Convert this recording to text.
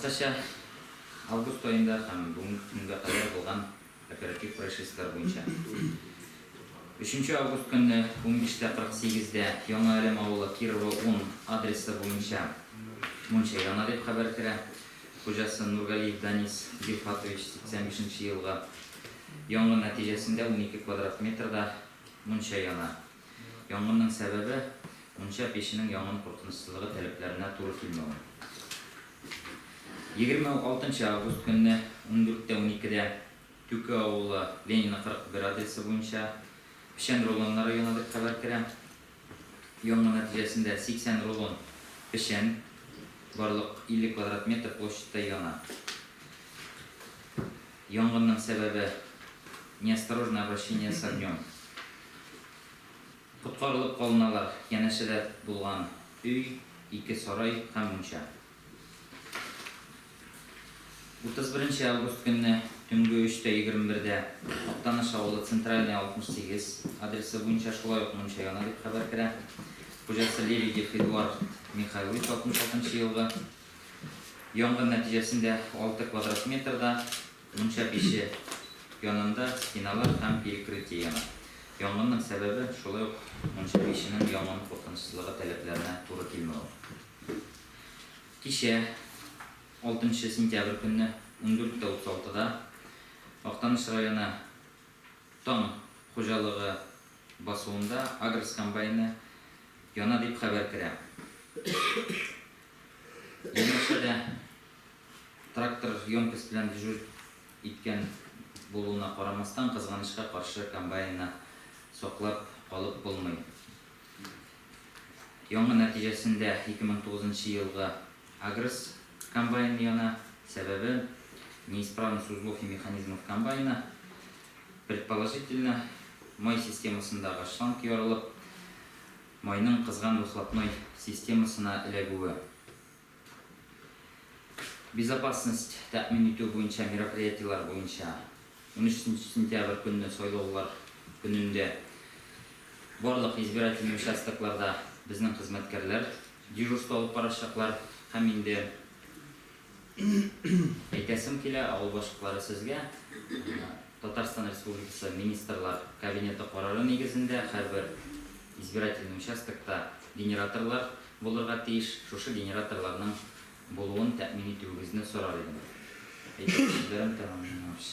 Кыскача, август аенда һәм бүгенге көнгә кадәр булган оператив происшествиеләр буенча. Өченче август көнне 15:48 дә Яңа Әлем авылы Кирова 10 адресы буенча мунча яна дип хәбәр керә. Хуҗасы Нургалиев Данис Гилфатович, 85 нче елгы. Янгын нәтиҗәсендә 12 квадрат метрда мунча яна. Янгынның сәбәбе, мунча печенең янгын куркынычсызлыгы таләпләренә туры килмәве. 26 нчы август көнне 14:12 дә Түке авылы Ленина 41 адресы буенча печән рулоннары яна дип хәбәр керә. Янгын нәтиҗәсендә 80 рулон печән барлык 50 квадрат метр площадьта яна. Янгынның сәбәбе, неосторожное обращение с огнем. Коткарылып калыналар янәшәдә булган өй, ике сарай һәм мунча. 31 нче август көнне төнге 3:21 дә Актаныш авылы Центральная 68 адресы буенча шулай ук мунча яна дип хәбәр керә. Хуҗасы Лебедев Эдуард Михайлович, 66 нчы елгы. Янгын нәтиҗәсендә 6 квадрат метрда мунча пиче янында стеналар һәм перекрытие яна. Янгынның сәбәбе, шулай ук мунча пиченең янгын куркынычсызлыгы таләпләренә туры килмәве. Кичә, алтынчы сентябрь көнне, 14:36 да Актаныш районы Таң хуҗалыгы басуында Агрс комбайны яна дип хәбәр керә. Янәшәдә трактор емкость белән дежурить иткән булуына карамастан, кызганычка каршы, комбайнны саклап калып булмый. Янгын нәтиҗәсендә 2009 нчы елгы Агрс комбайны яна. Сәбәбе, неисправность узлов и механизмов комбайна. Предположительно, май системасындагы шланг ярылып, майның кызган выхлопной системасына эләгүе. Безопасность тәэмин итү буенча мероприятиеләр буенча 13 сентябрь көнне сайлаулар көнендә барлык избирательный участокларда безнең хезмәткәрләр дежурство алып барачаклар һәм инде әйтәсем килә, авыл башлыклары сезгә Татарстан Республикасы Министрлар Кабинеты карары нигезендә һәрбер избирательный участокта генераторлар булырга тиеш, шушы генераторларның булуын тәэмин итүегезне сорар идем. Әйтер сүзләрем тәмам, Миңненович.